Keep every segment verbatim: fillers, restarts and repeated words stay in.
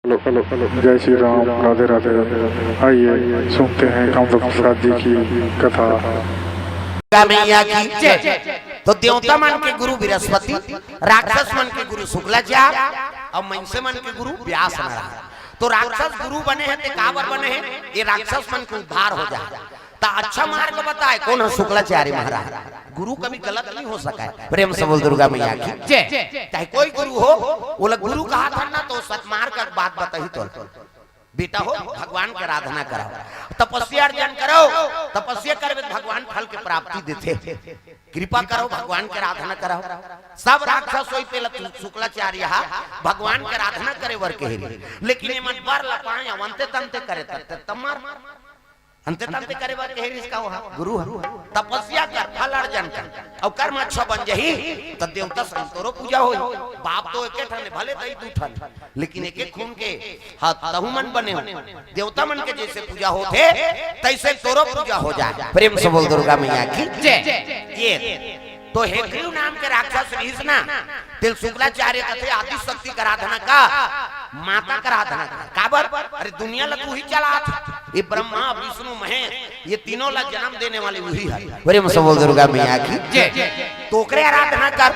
Hello, hello, hello, जय श्री राम, राधे राधे। आइए, सुनते हैं कामदेव प्रसाद जी की कथा। दुर्गा मैया की जय। तो देवता मन के गुरु बृहस्पति, राक्षस मन के गुरु शुक्लाचार्य अउ मइनसे मन के गुरु व्यास नारायण। तो राक्षस गुरु बने हे, ते काबर बने हे? ये राक्षस मन के उद्धार हो जाए, त अच्छा मार्ग बताए। कोन ह? शुक्लाचार्य महाराज। गुरु कभी गलत नहीं हो सकय। प्रेम से बोल दुर्गा मैया की जय। चाहे कोई गुरु हो, ओला गुरु कहाथन ना, तो सतमार्ग के बात बताही तो। बेटा हो, भगवान के आराधना करव, तपस्या अर्जन करव, तपस्या करबे त भगवान फल के प्राप्ति देथे। कृपा करव, भगवान के आराधना करव। सब राक्षस होई, तेला शुक्लाचार्य हा भगवान के आराधना करे बर कहे रहिस, लेकिन एमन बर ला पाए, अउ अंते तंते करे, त, त, त मर। अंते तंते करे बर कहे रहिस का ओहा? गुरु ह। तपस्या कर, फल अर्जन कर, अउ कर्म अच्छा बन जही, त देवता संग तोरो पूजा होही। बाप तो एके ठन, भले दई दू ठन, लेकिन एके खून के, हाँ, तहू मन बने हो। देवता मन के जैसे पूजा होथे, तैसे तोरो पूजा हो जाए। प्रेम से बोल दुर्गा मैया की जय। ये तो हेकरिव नाम के राक्षस रहिस ना, तेला शुक्लाचार्य कथे, आदि शक्ति के आराधना कर, माता के आराधना कर। काबर? अरे दुनिया ला तू ही चलात, ये ब्रह्मा, विष्णु, महेश, ये तीनों ला जन्म देने वाली उही हे। प्रेम से बोल दुर्गा मैया की जय। तो ओकरे आराधना कर,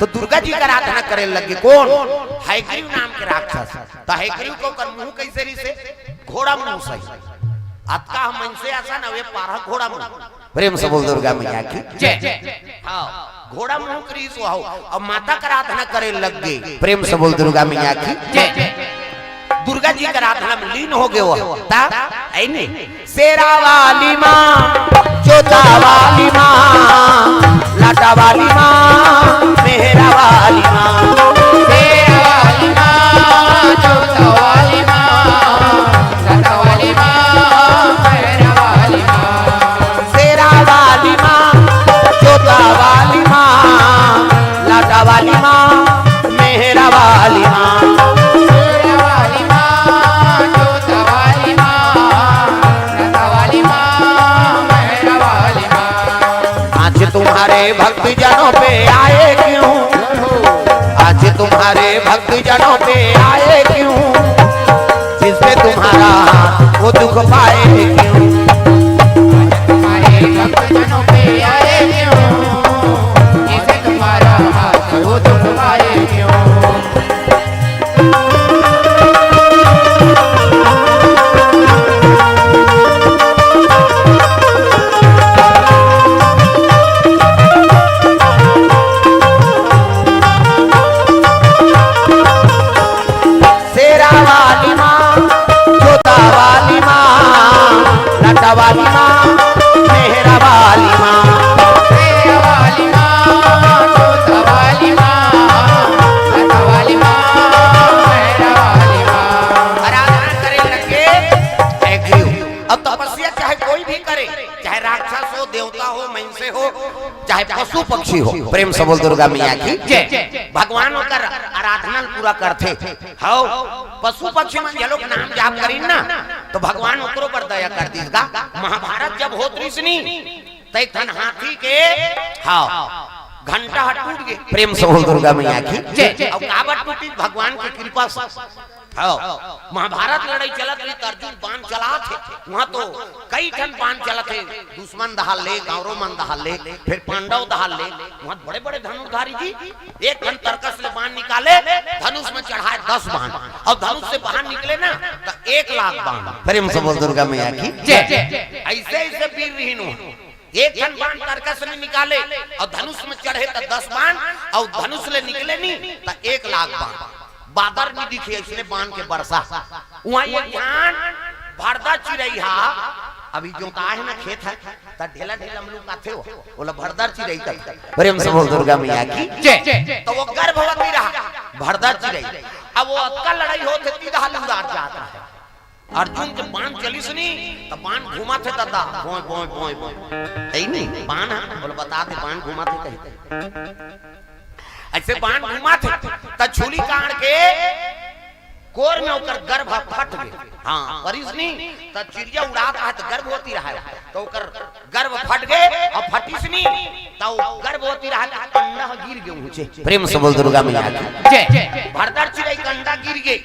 तो दुर्गा जी के आराधना करे लगे। कोन? हेकरिव नाम के राक्षस। त हेकरिव के ओकर मुंह कैसे रहिसे? घोड़ा मुंह सही। अतका हम मनसे असन, अउ ए पारा घोड़ा मुंह। प्रेम से बोल दुर्गा मैया की जय। हाँ, घोड़ा मुंह करिस हो, अउ माता के आराधना करे लगे। प्रेम से बोल दुर्गा मैया की जय। दुर्गा जी के आराधना में लीन हो गए हो। ता, ऐ नहीं, शेरा वाली माँ, जोता वाली माँ, लाटा वाली माँ, मेहरा वाली माँ। शेरा वाली माँ, जोता वाली माँ, लाटा वाली माँ, मेहरा वाली माँ। शेरा वाली माँ, जोता वाली माँ, लाटा वाली माँ, मेहरा वाली माँ। शेरा वाली माँ, जोता वाली माँ, लाटा वाली माँ, मेहरा वाली माँ। आज तुम्हारे भक्त जनों पे आए क्यों? आज तुम्हारे भक्त जनों पे आए क्यों? जिससे तुम्हारा हाथ वो दुख पाए क्यों? आज तुम्हारे भक्त जनों पे आए क्यों? जिससे तुम्हारा हाथ वो दुख पाए क्यों? शेरा वाली माँ, जोता वाली माँ, लाटा वाली माँ, मेहरा वाली माँ। शेरा वाली माँ, जोता वाली माँ, लाटा वाली माँ, मेहरा वाली माँ। आराधना करे लगे, thank you। अब तपस्या चाहे कोई भी करे, चाहे राक्षस हो, देवता हो, मनुष्य हो, चाहे पशु पक्षी हो, प्रेम से बोल दुर्गा मैया की जय। भगवान ओकर आराधना पूरा करथे। हव, पशु पक्षी मन घलोक नाम जाप करिन ना, तो भगवान ओकरो पर दया कर दिस गा। महाभारत जब होत रिहिस नी, त एक ठन हाथी के, हव, घंटा ह टूट गे। प्रेम से बोल दुर्गा मैया की जय। अउ काबर टूटिस? भगवान के कृपा से। हव, महाभारत लड़ाई चलत रहिस, त अर्जुन बाण चलात हे, उहाँ तो कई ठन बाण चलत हे, दुश्मन दहाल ले, कौरव मन दहाल ले, फिर पांडव दहाल ले, उहाँ बड़े-बड़े धनुर्धारी जी, एक ठन तरकस ले बाण निकाले, धनुष में चढ़ाए दस बाण, अउ धनुष से बाहर निकले ना, त एक लाख बाण। प्रेम से बोल दुर्गा मैया की जय। ऐसे, ऐसे वीर रहिन उहाँ। एक ठन बाण तरकस ले निकाले अउ धनुष में चढ़े त दस बाण अउ धनुष ले निकले नी त एक लाख बाण। बादर में दिखे अइसने बाण के बरसा। उहाँ एक ठन भरदा चिरई हा, अभी जोताए हे ना खेत हे, त ढेला ढेला में लुकाथे हो, ओला भरदा चिरई कथे। प्रेम से बोल दुर्गा मैया की जय। त वो गर्भवती रहा, भरदा चिरई। अब वो अतका लड़ई होत हे, तीर हा लुरात जात रहा। अर्जुन के बाण चलिस नी, त बाण घूमत हे ददा, बोय, बोय, बोय, बोय। हे नी, बाण हे, बोले, बता दे, बाण घूमत हे कहीं। अइसे बाण घूमत हे, त छुली काढ़ के कोर में ओकर गर्भ फट गे। हाँ, परिस नी, त चिड़िया उड़ात रहा त गर्भवती रहा, त ओकर गर्भ फट गे अउ फटिस नी, त वो गर्भवती रहा त अंडा ह गिर गे ऊंचे। प्रेम से बोल दुर्गा मैया की। जय। भरदर चिरई के अंडा गिर गे,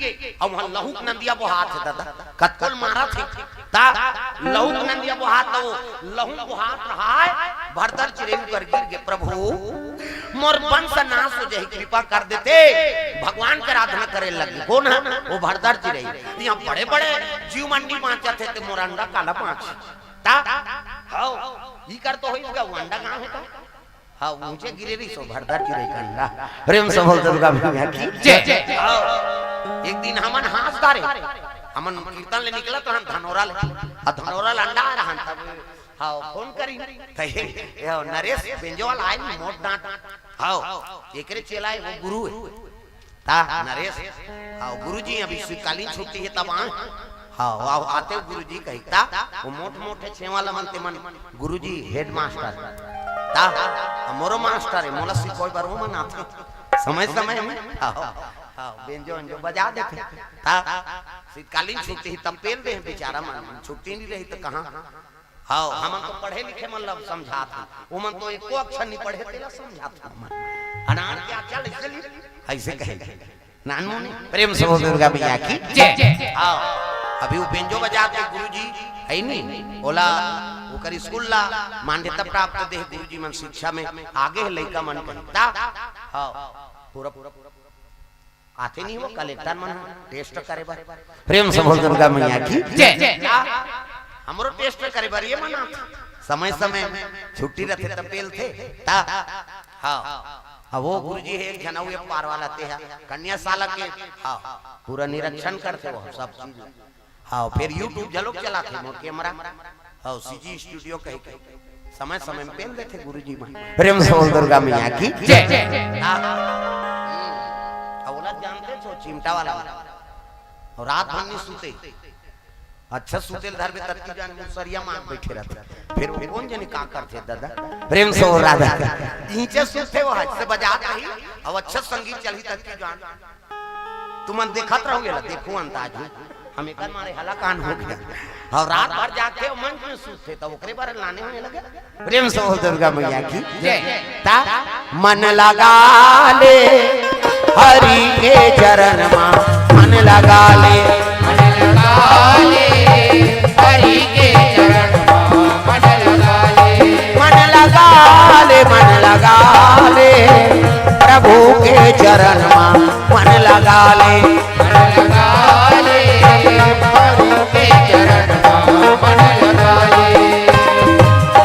अउ वहां लहू के नंदिया बोहात हे दादा, कतकोल मारत हे। ता लहू के नंदिया बोहात, त वो लहू बोहात रहा हे, भरदर चिरई ऊपर गिर गे, प्रभु मोर वंश नाश हो जाही, कृपा कर देते। भगवान के आराधना करे लगे। कोन हे? वो भरदर चिरई। इहां बड़े-बड़े जीव मंडी बांचत हे, ते मोर अंडा काला बांच? ता, हव, ई कर तो होइस गा, वो अंडा कहां हे ता? हव, ऊंचे गिरे रहिस वो भरदर चिरई के अंडा। प्रेम से बोल दुर्गा मैया की। जय। हव, एक दिन हमन हांस डारे, हमन कीर्तन ले निकलत रहन धनोरा ले, अउ धनोरा ले अंडा आए रहन तब हव, फोन करी। त ये, ये नरेश बेंजो वाला आए नी, मोट डांट। हव, एकरे चेला हे, वो गुरु हे। ता नरेश, हव, गुरुजी अभी शीतकालीन छुट्टी हे तब आए। हव, हव, आते हो गुरुजी कही। ता वो मोट मोट हे छेवा वाला मन, ते मन गुरुजी हेडमास्टर। ता मोरो मास्टर हे, मोला सिखोय बर वो मन आथे समय समय में। हव, हव, बेंजो वेंजो बजा देथे। ता शीतकालीन छुट्टी हे तब पेल दे बेचारा मन, छुट्टी नी रही त कहां। हव, हमन तो पढ़े लिखे मन ला समझात हन, ओमन तो एको अक्षर नी पढ़े, तेला समझात हन हमन। अनार के आचा ले चली, अइसे कहे। नानमुनी, प्रेम से बोल दुर्गा मैया की। जय। हव, अभी वो बेंजो बजात हे गुरुजी, हे नी? ओला, ओकर स्कूल ला मान्यता प्राप्त दे गुरुजी मन, शिक्षा में आगे हे लइका मन कही। ता, हव, पूरा, पूरा आथे नी वो कलेक्टर मन ह टेस्ट करे बर। प्रेम से बोल दुर्गा मैया की। जय। हमरो टेस्ट करे बर ये मन आथे। समय समय छुट्टी रथे त पेलथे। ता, हव। अब वो गुरुजी हे एक झन अउ एक पार वाला ते ह कन्या शाला के, हव, पूरा निरीक्षण करथे वो सब चीज। हव, फेर YouTube घलोक चलाथे मोर कैमरा। हव, सीजी स्टूडियो कहिके समय समय में पेल देथे गुरुजी मन। प्रेम से बोल दुर्गा मैया की। जय। हाँ। अउ ओला जानते हो, चिमटा वाला। अउ रात भर नी सुते। अच्छा सुते ल धरबे, ततकी जान मुसरिया मार बइठे रहिथे। फेर वो कोन जनी का करथे दादा? प्रेम से बोल राधा। नीचे सुते वो, हाथ से बजात रही, अउ अच्छा संगीत चलही, ततकी जान। तुमन देखत रहो, एला देखो अंदाज में। हम एकर मारे हलाकान हो गया। अउ रात भर जागथे अउ मंच में सूतथे, त ओकरे बर लाने होने लगे। प्रेम से बोल दुर्गा मैया की। जय। ता मन लगा ले हरि के चरण मा, मन लगा ले। मन लगा ले हरि के चरण मा, मन लगा ले। मन लगा ले, मन लगा ले प्रभु के चरण मा, मन लगा ले।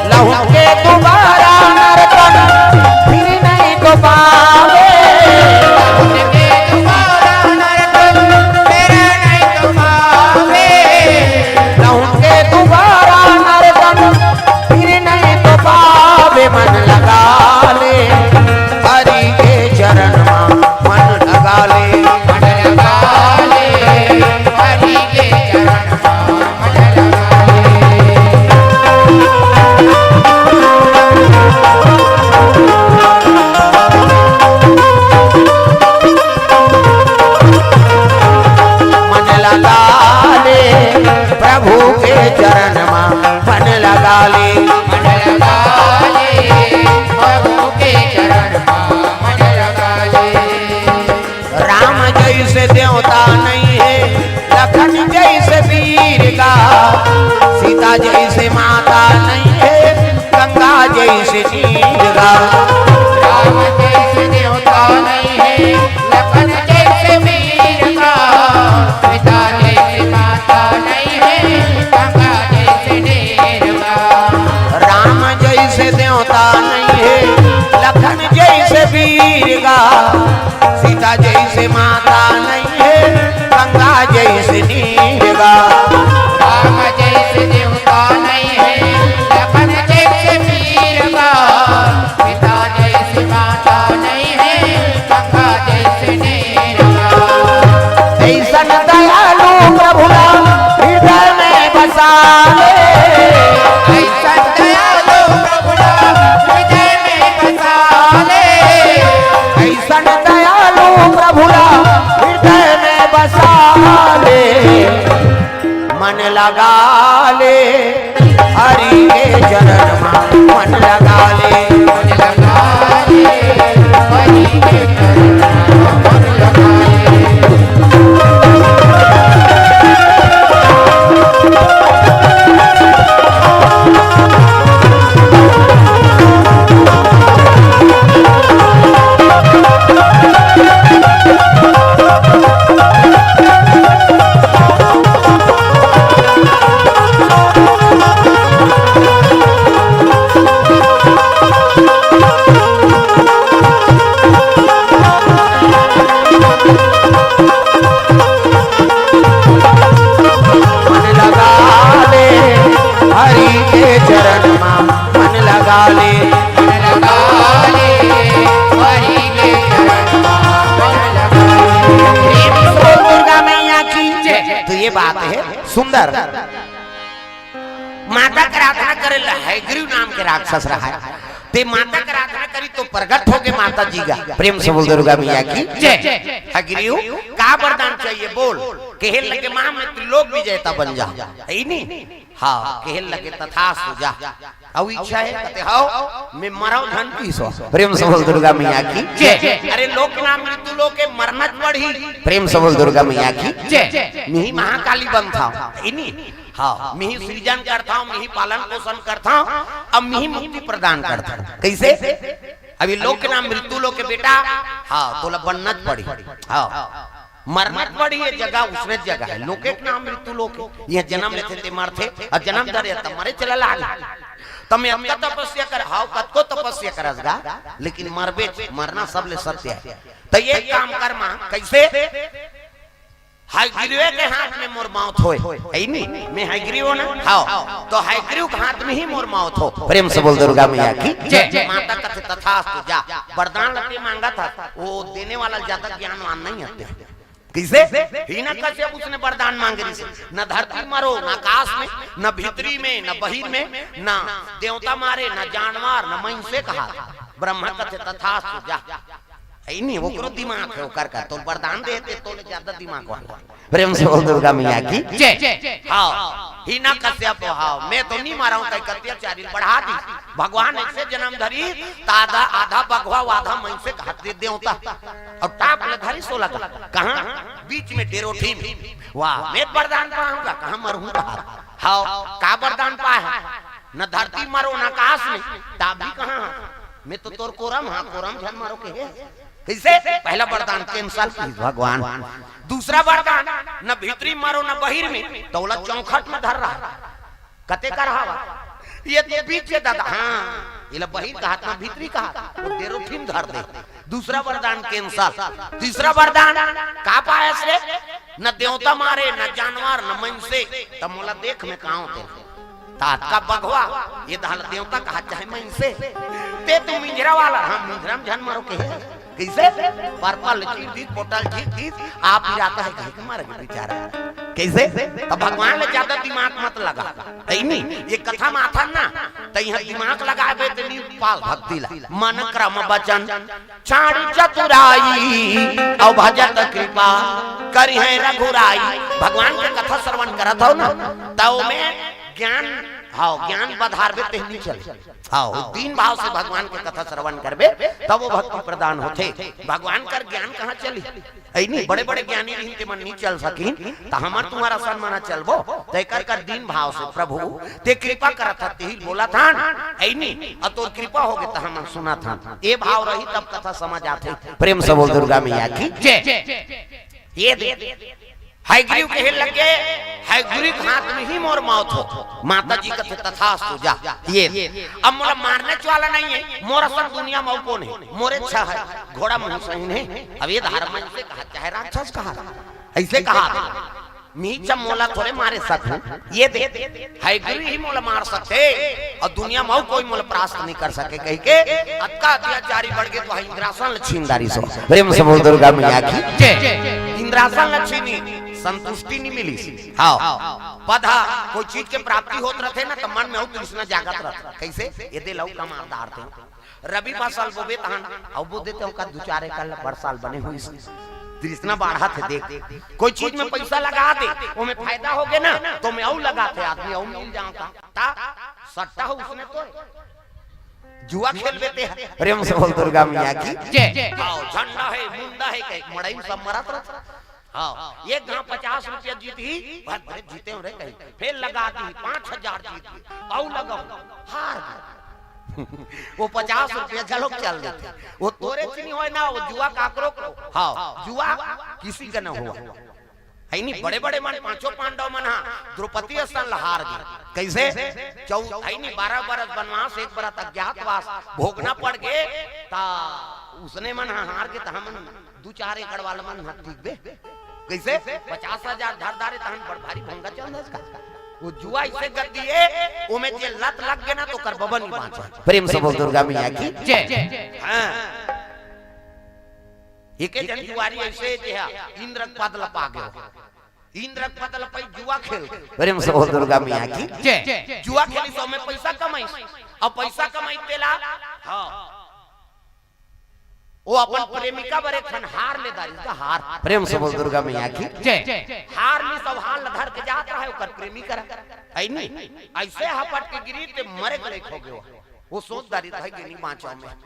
लहुके दुबारा नरतन फिर नहीं तो पावे। लहुके दुबारा नरतन फिर नहीं तो पावे। मन लगा ले हरि के चरण मा, मन लगा ले। मन लगा ले हरि के चरण मा, मन लगा ले। मन लगा ले प्रभु के चरण मा, मन लगा ले। मन लगा ले प्रभु के चरण मा, मन लगा ले। राम जइसे देवता नहीं हे, लखन जइसे वीर गा, सीता जइसे माता नहीं हे, गंगा जइसे नीर गा। राम जइसे देवता नहीं हे, लखन जइसे वीर गा, सीता जइसे माता नहीं हे, गंगा जइसे नीर गा। राम जइसे देवता नहीं हे, लखन जइसे वीर गा, सीता जइसे माता नहीं हे, गंगा जइसे नीर गा। राम जइसे देवता नहीं हे, लखन जइसे वीर गा, सीता जइसे माता नहीं हे, गंगा जइसे नीर गा। अइसन दयालु प्रभु ला हृदय में बसा ले। अइसन दयालु प्रभु ला हृदय में बसा ले। अइसन दयालु प्रभु ला मन लगा ले, हरि के चरण मा मन लगा ले। मन लगा ले, हरि के चरण मा मन लगा ले। मन लगा ले, हरि के चरण मा मन लगा ले। प्रेम से बोल दुर्गा मैया की जय। तो ये बात है सुंदर। माता के आराधना करे ला हयग्रीव नाम के राक्षस रहा है। ते माता के आराधना करी तो प्रगट हो गए माता जी का। प्रेम से बोल दुर्गा मैया की जय। हयग्रीव, का वरदान चाहिए बोल। कहे लगे, माँ, मैं त्रिलोक विजेता बन जाऊं, है नी? हाँ, कहे लगे, तथास्तु, जा। अउ इच्छा है? कहते, हव, मैं मरव धन की सो। प्रेम से बोल दुर्गा मैया की जय। अरे, लोक ना मृत्यु लोक के मरना च पड़ही। प्रेम से बोल दुर्गा मैया की जय। मिही महाकाली बन था, है नी? हाँ, मिही सृजन करता हूँ, मिही पालन पोषण करता हूँ, अब मिही मुक्ति प्रदान करता हूँ। कैसे? अभी लोक के नाम मृत्यु लोक के बेटा, हाँ, तोला बनना च पड़ी। हाँ, मरना च पड़ी, ये जगह उसने जगह है। लोके के नाम मृत्यु लोक है। ये जन्म लेथे ते मरथे, और जन्म धरे त मरे चला लागे। त मैं अतका तपस्या कर, हाव, कतको तपस्या करस गा, लेकिन मरबे, मरना सबले सत्य है। त ये काम कर माँ, कैसे? हयग्रीवे के हाथ में मोर मौत होय, है नी? मैं हयग्रीव हो ना? हाव। तो हयग्रीव के हाथ में ही मोर मौत हो। प्रेम से बोल दुर्गा मैया की जय। माता कथे तथास्तु, जा। वरदान लगे मांगा था, वो देने वाला ज्यादा ज्ञानवान नहीं आते। कैसे? हिरण्यकश्यप उसने वरदान मांगे रिहिस, न धरती मरो, न आकाश में, न भीतरी में, न बहिर में, न देवता मारे, न जानवर, न मनुष्य कहा। ब्रह्मा कथे तथास्तु, जा। है नी, ओकरो दिमाग है, ओकर का, तो वरदान देते, तो ले ज्यादा दिमाग वाला। प्रेम से बोल दुर्गा मैया की जय। हाँ, हिरण्यकश्यप, हाँ, मैं तो नहीं मारा हूँ, कई अत्याचारी बढ़ा दी। भगवान एक से जन्म धरी, त आधा, आधा बघवा, आधा मनुष्य कहा दे देवता। और टाप ले धरी सो लगा। कहाँ? बीच में डेरोठी में। वाह, मैं वरदान पाऊंगा, कहाँ मरूंगा? हाँ, का वरदान पाए है? न धरती मरो, न आकाश में, त अभी कहाँ है? मैं तो तोर कोरम, हाँ, कोरम झन मरो के है। कैसे? पहला वरदान cancel की भगवान। दूसरा वरदान, न भीतरी मरो, न बहिर में, तोला चौखट में धर रहा। कते कर हवा? ये तो बीच के दादा, हाँ, इला बहिर कहा था, भीतरी कहा, वो डेरोठी में धर दे। दूसरा वरदान cancel। तीसरा वरदान, का पायस रे? न देवता मारे, न जानवर, न मनुष्य, त मोला देख में का होते? त अतका बघवा, ये दहल देवता कहा चाहे मनुष्य। ते तो मिंजरा वाला, हाँ, मिंजरा में झन मरो के है। कैसे? परपल चीर दी, पोटल चीर दी, आप ही रहता है, कहीं के मर गए बेचारा। कैसे? तो भगवान ले ज्यादा दिमाग मत लगा। तई नहीं, ये कथा माथा ना, तई यहाँ दिमाग लगाबे तो नहीं पाल भक्ति ला। मन क्रम वचन चारि चतुराई, अउ भजत कृपा करिहैं रघुराई। भगवान के कथा श्रवण करत हो ना, तब में ज्ञान, हाँ, ज्ञान बधारबे तेहनी चले। हाँ, दीन भाव से भगवान के कथा श्रवण करबे, तब वो भक्ति प्रदान होथे। भगवान कर ज्ञान कहाँ चली? ऐ नहीं, बड़े-बड़े ज्ञानी रहिन, ते मन नहीं चल सकिन, त हमर तुम्हारा सन मना चलबो, त एकर कर दीन भाव से, "प्रभु, ते कृपा करत हस, तेही बोलत हन, ऐ नहीं, अ तोर कृपा होगे, त हमन सुनत हन।" ए भाव रही, तब कथा समझ आथे। प्रेम से बोल दुर्गा मैया की जय। ये दे। हयग्रीव कहे लगे, "हयग्रीव के हाथ में ही मोर मौत हो।" माता जी कथे, "तथास्तु, जा।" ये, अब मोला मारने वाला नहीं है, मोर असन दुनिया में अउ कौन है? मोरे छह है, घोड़ा मुंह सही नहीं। अब ये धार मन से कहा, चाहे राक्षस कहा, ऐसे कहा, "मीच मोला थोड़े मारे सकहूं, ये दे, हयग्रीव ही मोला मार सकथे, अउ दुनिया में अउ कोई मोला परास्त नहीं कर सके," कह के अतका अत्याचारी बढ़ गए, तो इंद्रासन ल छीन डारिस। प्रेम से बोल दुर्गा मैया की जय। इंद्रासन ल छीनी, संतुष्टि नहीं मिली। हाँ, पधा कोई चीज के प्राप्ति होत रहथे ना, त मन में अउ तृष्णा जागत रहथे। कैसे? ये दे लऊ का मार डारथे। रबी फसल बोबे तहन, अउ बो देते हो का दू चार एकड़ ल बड़ साल बने हुई से। तृष्णा बाढ़त हे, देख, कोई चीज में पैसा लगा दे, ओमे फायदा होगे ना, तो ओमे अउ लगाथे आदमी, अउ मिल जावत हे। त सट्टा हो उसने तो जुआ खेलबे ते ह। प्रेम से बोल दुर्गा मैया की। जय। हाव, झंडा हे, मुंडा हे, कहे मड़ई में सब मरत रहिथे। हाव, एक घांव पचास रुपया जीतही, बस बड़े जीते हो रे कहीं, फेर लगा दिही, पाँच हजार जीत गे, अउ लगाहूं, हार गे। वो पचास रुपया घलोक चल देथे। वो तोरे चिनी होय ना, वो जुआ काकरो को। हाव, जुआ किसी का न हुआ। हे नी, बड़े-बड़े मन, पांचों पांडव मन हा द्रौपदी असन ल हार गे। कइसे? चौ-, हे नी, बारह बरस बनवास, एक बरस अज्ञातवास भोगना पड़ गे, त उसने मन हा हार गे, त हमन दू चार एकड़ वाला मन हा ठीक बे। कइसे? पचास हजार धर डारे, तहन बड़ भारी भोंगा चल दस का। वो जुआ अइसे गद्दी हे, ओमे जे लत लग गे ना, त ओकर बबा नी बांचय। प्रेम से बोल दुर्गा मैया की। जय। हां। एके झन जुआरी अइसे हे, जे हा इंद्र के पद ल पा गे। इंद्र के पद ल पाई जुआ खेल के। प्रेम से बोल दुर्गा मैया की। जय। जुआ खेलिस, ओमे पइसा कमाइस। अउ पइसा कमाइस तेला, हां। वो अपन प्रेमिका बर एक ठन हार ले डारिस, त हार। प्रेम से बोल दुर्गा मैया की। जय। हार लिस, अउ हार ल धर के जात रहय ओकर प्रेमी करा। हे नी? अइसे हपट के गिरी ते मरे के लइक हो गे। वो सोच डारिस, भाई, के नी बांचव मैं।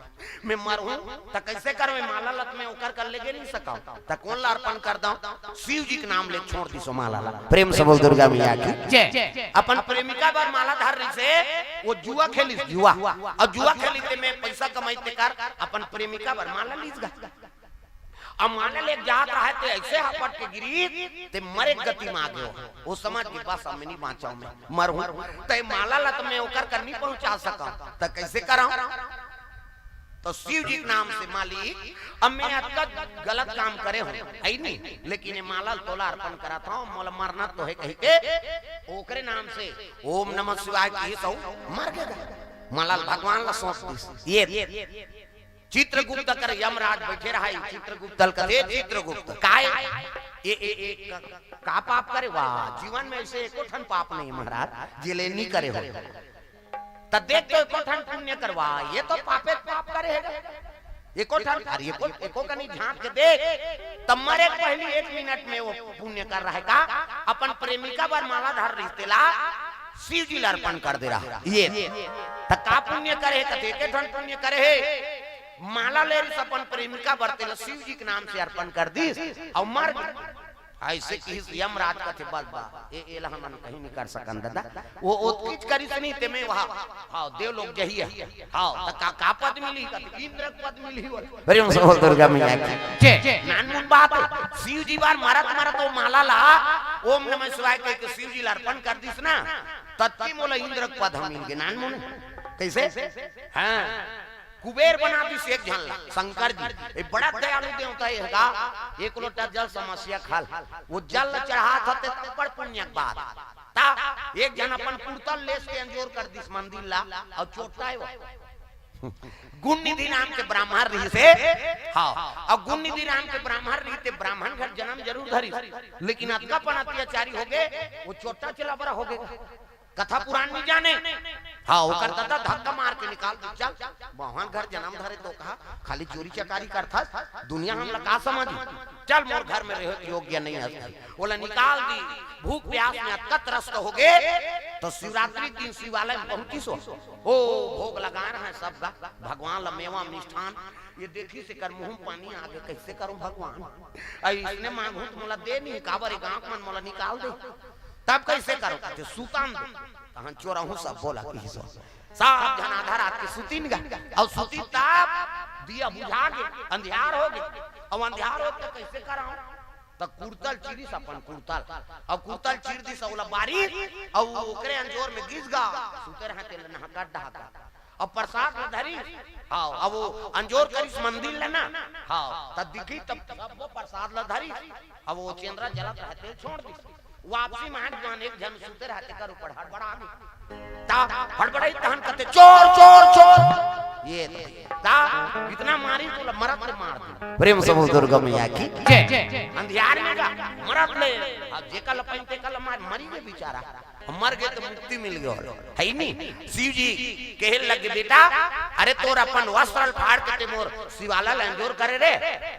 मैं मरहूं, त कइसे करंव? माला ल त मैं ओकर कर लेगे नी सकंव। त कोन ल अर्पण कर दंव? शिव जी के नाम ले छोड़ दिस ओ माला ल। प्रेम से बोल दुर्गा मैया की। जय। अपन प्रेमिका बर माला धर रहिस हे, वो जुआ खेलिस, जुआ। अउ जुआ खेलिस ते में पइसा कमाइस तेकर, अपन प्रेमिका बर माला लिस गा। अउ माला लेके जात रहय ते अइसे हपट के गिरिस, ते मरे के गति म आ गे। वो समझ गे, बस अब मैं नी बांचंव, मैं मरहूं। त ए माला ल त मैं ओकर कर नी पहुंचा सकंव, त कइसे करंव? त शिव जी के नाम से, मालिक, अब मैं अतका गलत काम करे हंव, हे नी, लेकिन ए माला ल तोला अर्पण करत हंव, मोला मरना तो हे कहिके, ओकरे नाम से ओम नमः शिवाय किहिस अउ मर गे गा। माला ल भगवान ल सौंप दिस। ये चित्रगुप्त कर यमराज बइठे रहय, चित्रगुप्त ल कथे, "चित्रगुप्त, काय? ए, ए, ए, का, का पाप करे? वाह, जीवन में अइसे एको ठन पाप नहीं महाराज, जे ले नी करे हो।" त देख तो एको ठन पुण्य करवा, ये तो पापे पाप करे हे। एको ठन, अरे एको, एको कनी झांक के देख, त मरे के पहिली एक मिनट में वो पुण्य कर रहय का, अपन प्रेमिका बर माला धर रहिस तेला शिव जी ल अर्पण कर दे रहय। ये त का पुण्य करे हे? कथे एको ठन पुण्य करे हे, माला ले रहिस अपन प्रेमिका बर, तेला शिव जी के नाम से अर्पण कर दिस अउ मर गे। अइसे किहिस यमराज कथे, "बस बा, ए, एला हमन कहीं नी कर सकन ददा।" वो ओतकीच करिस नी, ते में वहां, हां, देव लोग जही हे। हां, त का, का पद मिली? कथे, "इंद्र के पद मिली।" प्रेम से बोल दुर्गा मैया की। जय। नानमुन बात, शिव जी बर मरत मरत वो माला ला, ओम नमः शिवाय कहिके शिव जी ल अर्पण कर दिस ना, ततकी मोला इंद्र के पद ह मिल गे नानमुन। कइसे? हां। कुबेर बना दिस एक झन ला, शंकर जी। ए बड़ा दयालु देवता हे गा, एक लोटा जल समस्या खाल। वो जल ल चढ़ात हते त बड़ पुण्य के बात। त एक झन अपन कुर्ता ल लेस के अंजोर कर दिस मंदिर ला, अउ चोट्टा हे वो। गुण निधि नाम के ब्राह्मण रहिस हे। हां, अउ गुण निधि नाम के ब्राह्मण रहिस ते ब्राह्मण घर जनम जरूर धरिस, लेकिन अतका पन अत्याचारी होगे, वो चोट्टा चलाबरा होगे। कथा पुराण नी जाने। हां, ओकर ददा धक्का मार के निकाल दे, "चल, बाम्हन घर जनम धरे तो कहा, खाली चोरी चकारी करथस, दुनिया हमला का समझही? चल, मोर घर में रहे के योग्य नहीं हस।" ओला निकाल दी, भूख प्यास में अतका त्रस्त होगे, त शिवरात्रि दिन शिवालय में पहुंचिस ओ। ओ, भोग लगाए रहय सब गा, भगवान ल मेवा मिष्ठान, ये देखिस एकर मुंह में पानी आगे, "कइसे करंव भगवान? अइसने मांगहूं त मोला दे नहीं, काबर ए गांव के मन मोला निकाल दे।" तब कइसे करंव? कथे, "सुतन दे।" तहन चोरहूं सब बोला किहिस ओ। सब झन आधा रात के सुतिन गा, अउ सुतिन तब दिया बुझा गे, अंधियार होगे। अउ अंधियार होगे त कइसे करंव? त कुर्ता ल चीरिस अपन कुर्ता ल, अउ कुर्ता ल चीर दिस, ओला बारिस, अउ ओकरे अंजोर में गिस गा, सुते रहय तेला नहका डहका। अउ प्रसाद ल धरिस, हां, अउ वो अंजोर करिस मंदिर ल ना, हां, त दिखिस तब सब वो प्रसाद ल धरिस, अउ वो चेंदरा जलत रहय तेला छोड़ दिस। वापसी में आठ जवान एक झन सुते रहते कर ऊपर हड़बड़ा गे। ता हड़बड़ाई तहन कहते, "चोर, चोर, चोर।" ये ता इतना मारी तो मरत ले मार दे। प्रेम से बोल दुर्गा मैया की। जय। अंधियार में गा मरत ले। अब जेका लपाइन तेका ल मार, मरी गे बेचारा। अब मर गे तो मुक्ति मिल गयो। है नी? शिव जी कहे लगे, "बेटा, अरे तोर अपन वस्त्र ल फाड़ के ते मोर शिवाला ल अंजोर करे रे,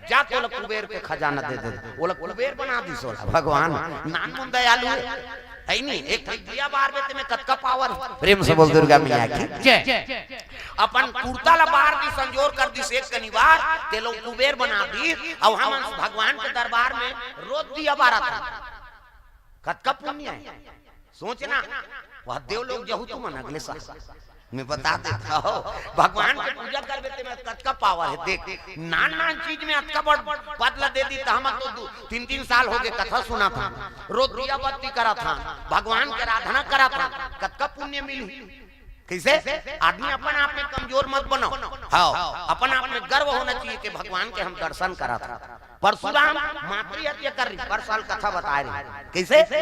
जा तोला कुबेर के खजाना दे दे।" ओला कुबेर बना दिस ओला भगवान, नानमुन दयालु हे। है नी? एक ठन दिया बार बे ते में कतका पावर हे। प्रेम से बोल दुर्गा मैया की। जय। अपन कुर्ता ला बार दिस, अंजोर कर दिस एक कनी बार, ते लो कुबेर बना दिस, अउ हमन भगवान के दरबार में रोज दिया बारत हन। कतका पुण्य हे। सोचना, वह देव लोग जहू तुमन अगले साल। मैं बता देता हूँ, भगवान के पूजा करबे ते में कतका पावर हे। देख, नान नान चीज में अतका बड़ पद ला दे दी, त हम तो दू, तीन तीन साल हो गए कथा सुनत हन, रोज दिया बत्ती करत हन, भगवान के आराधना करत हन, कतका पुण्य मिली। कैसे? आदमी अपन आप में कमजोर मत बनो। हाँ, अपन आप में गर्व होना चाहिए कि भगवान के हम दर्शन करत हन। परशुराम मातृ हत्या कर रही, पर साल कथा बताए रही। कैसे?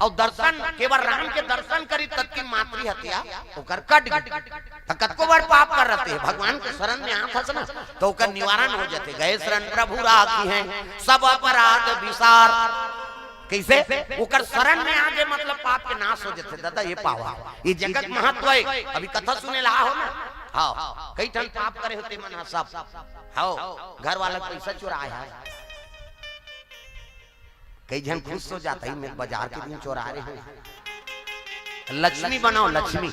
अउ दर्शन, केवल राम के दर्शन करी तक की मातृ हत्या ओकर कट गई। त कतको बड़ पाप कर रहते हैं, भगवान के शरण में आत हस ना, तो ओकर निवारण हो जाते। गए शरण प्रभु राखिहैं, सब अपराध बिसार। कैसे? ओकर शरण में आ गए, मतलब पाप के नाश हो जाते। दादा, ये पावा, ये जगत महत्व है। अभी कथा सुने ला हो ना, हाँ, कई ठन पाप करे होते मन ह सब, हाँ, घर वाला पैसा चुराए हे। कई झन खुश हो जाता ही, मैं बाजार के दिन चोरा रहे हैं। लक्ष्मी बनाओ, लक्ष्मी।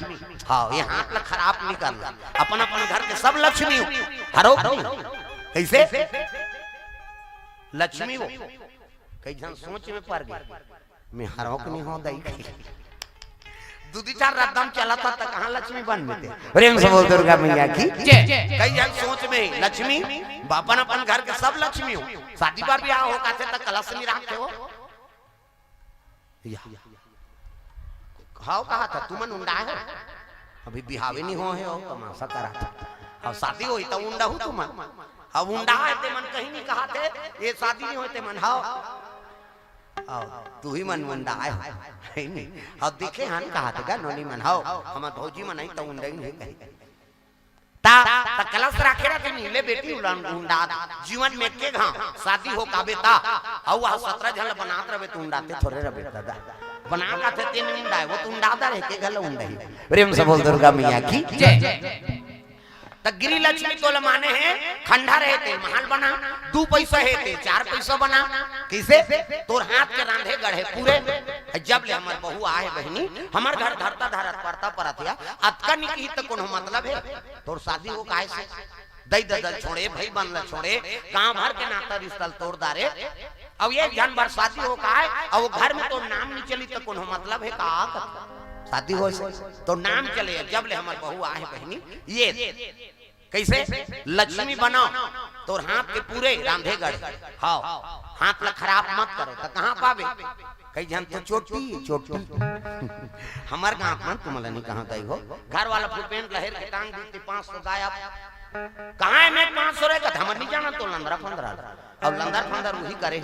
हाँ, ये हाथ ला खराब नहीं करना। अपन अपन घर के सब लक्ष्मी हो, हरो नहीं। कैसे? लक्ष्मी हो। कई झन सोच में पड़ गए, मैं हरो के नहीं हो दई। दू दी चार रद्दम चलत ह, त कहाँ लक्ष्मी बन में ते? प्रेम से बोल दुर्गा मैया की। जय। कई झन सोच में लक्ष्मी, अपन अपन घर के सब लक्ष्मी हो। शादी बर बिहाव हो, काथे त कलश नहीं राखे हो। या। हाव कहा था, तुमन उंडा हो। अभी बिहावे नहीं हो हे, हो तमाशा करा था। अब शादी होई त उंडा हो तुमन। अब उंडा हे ते मन कहीं नहीं कहा थे, ये शादी नहीं होई ते मन हाव। अउ तुही मन उंडा आए हो, है नी? अउ देखे हन कहा थे गा नोनी मन, हव, हमर भौजी मन आई त उंडई नहीं कही। ता, ता कलश राखे रथे नी, ले बेटी उलन उंडा, जीवन में के घाव, शादी हो काबे ता, अउ वह सतरा झन ल बनात रहे त उंडाते थोरे रहे दादा। बना का थे तेन उंडाए, वो त उंडादा रहे के घल उंडई। प्रेम से बोल दुर्गा मैया की जय। त गृह लक्ष्मी तोला माने हे, खंडहर हे ते महल बना, दू पैसा हे ते चार पैसा बना। किसे? तोर हाथ के रांधे गढ़े पूरे। जब ले हमर बहू आहे बहिनी, हमर घर धरता धरत परता परत या, अतका निकही त कोनो मतलब हे? तोर शादी हो काहे से? दई ददल छोड़े, भई बन ल छोड़े, गांव भर के नाता रिश्ता ल तोड़ डारे। अब एक झन बर शादी हो काहे, अब वो घर में तोर नाम नहीं चली त कोनो मतलब हे का? शादी हो से तो नाम चले, जब ले हमर बहू आहे बहिनी, ये कैसे? लक्ष्मी बनाओ, तोर हाथ के पूरे रांधे गढ़े। हाव, हाथ ला खराब मत करो, त कहाँ पाबे? कई झन तो चोटी, चोटी। हमर गांव में तुमला नहीं कहा दई हो, घर वाला फुल पेंट लहेर के टांग दी, पाँच सौ गायब। कहाँ हे मैं पाँच सौ रहे, हमर नहीं जाना तो लंदरा फंदरा। अउ लंदर फंदर उही करे।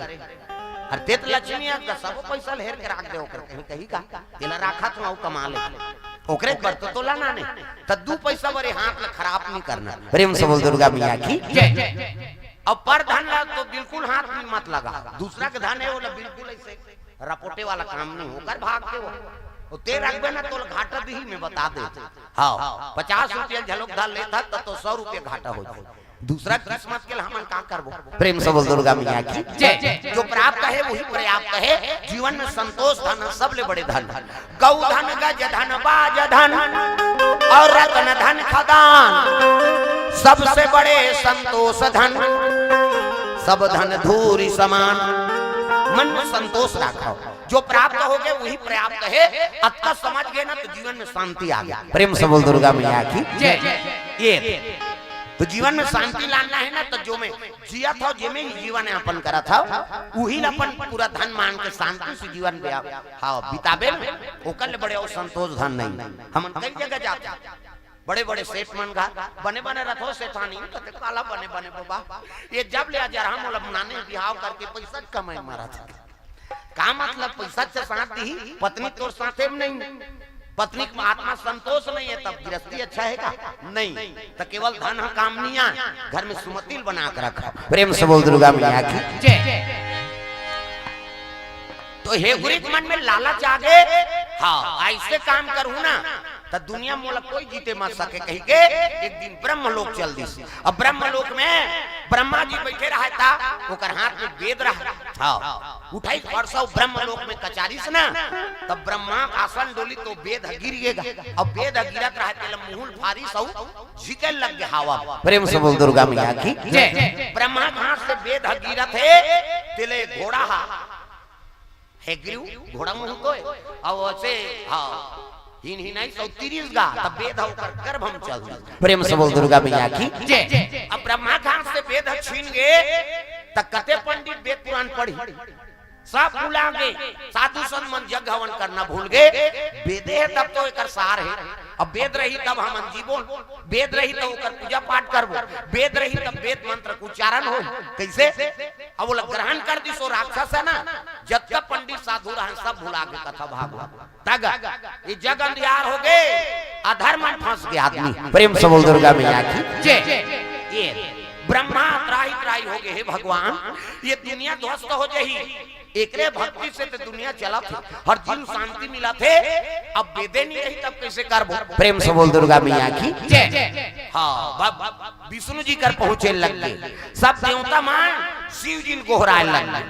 अरे ते त लक्ष्मी आ, त सब पैसा ल हेर के राख दे ओकर, कहीं कही का? तेला राखत हूँ, अउ कमा ले। ओकरे बर तो तोला नाने। त दू पैसा बरे हाथ ल खराब नहीं करना। प्रेम से बोल दुर्गा मैया की। जय। अउ पर धन ला तो बिल्कुल हाथ नहीं मत लगा। दूसरा के धन हे, ओला बिल्कुल ऐसे रपोटे वाला काम नहीं, ओकर भाग के वो। वो ते रखबे ना, तोला घाटा दिही, मैं बता दे। हाँ, पचास रुपया झलक धर लेता, त तो सौ रुपया घाटा हो जाए। दूसरा किस्मत के ल हमन का करबो? प्रेम से बोल दुर्गा मैया की। जय। जो प्राप्त हे वही पर्याप्त हे। जीवन में संतोष धन सबले बड़े धन। गौ धन, गज धन, बाज धन और रतन धन खदान, सबसे बड़े संतोष धन, सब धन धूरि समान। मन में संतोष राखो, जो प्राप्त हो गए वही पर्याप्त हे। अतका समझ गए ना तो जीवन में शांति आ गया। प्रेम से बोल दुर्गा मैया की। जय। ये तो जीवन में शांति लाना हे ना, तो जो में जियत हव, जेमे ही जीवन यापन करत हव, उही ल अपन पूरा धन मान के शांति से जीवन बे-, हाँ, बिताबे ना, ओकर ले बड़े अउ संतोष धन नहीं। हमन कई जगह जाते, बड़े-बड़े सेठ मन घर, बने-बने रथो सेठानी, कथे, "काला बने-बने बबा, ये जब ले आ जा रहा, मोला नाने बिहाव करके पैसा कमाई मारा था।" का मतलब, पैसा अच्छा साथ दी, पत्नी तोर साथे में नहीं, पत्नी के आत्मा संतोष नहीं है, तब गृहस्थी अच्छा है का? नहीं। तो केवल धन ह काम नहीं आय, घर में सुमतिल बना के रखा। प्रेम से बोल दुर्गा मैया की। जय। तो हे गुरी के मन में लालच आ गे, हाँ, ऐसे काम करूँ ना, तो दुनिया मोला कोई जीते मत सके कही के एक दिन ब्रह्मलोक चल दिस। अब ब्रह्मलोक में ब्रह्मा जी बैठे रहा था, ओकर हाथ में वेद रहा। हाँ, उठाई फरसा ब्रह्मलोक में कचारिस ना, तब ब्रह्मा के आसन डोली तो वेद ह गिर गेगा। अब वेद ह गिरत रहा, तेला मुहुल फारिस अउ झिके लग गे हवा। प्रेम से बोल दुर्गा मैया की। जय। ब्रह्मा के हाथ से वेद ह गिरत हे, तेले घोड़ा हा, हे गिरू, घोड़ा मुंह तो है, अउ ऐसे, हाँ, हिन हिन आई सौ तीस गा, तब वेद ह ओकर गर्भ में चल दी। प्रेम से बोल दुर्गा मैया की। जय। अब ब्रह्मा के हाथ से वेद ह छीन गे, त कते पंडित वेद पुराण पढ़ी, सब भुला गे। साधु संत मन यज्ञ हवन करना भूल गे। वेदे हे तब तो एकर सार हे। अब वेद रही तब हमन जीबोन, वेद रही तब ओकर पूजा पाठ करबो, वेद रही तब वेद मंत्र के उच्चारण हो। कैसे? अब ओला ग्रहण कर दिस ओ राक्षस ह ना, जतका पंडित साधु रहन सब भुला गे कथा भागवत। तग ये जग अंधियार हो गे, अधर्म में फंस गे आदमी। प्रेम से बोल दुर्गा मैया की। जय। ये ब्रह्मा त्राहि त्राहि हो गे, हे भगवान, ये दुनिया ध्वस्त हो जाही, एकरे भक्ति से तो दुनिया चलत हे, हर जीव शांति मिलत हे। अब वेदे नहीं रही तब कैसे करबो? प्रेम से बोल दुर्गा मैया की। जय। हाँ, बाबा विष्णु जी कर पहुंचे लग गे, सब देवता मन शिव जी ल गोहराए लग गे।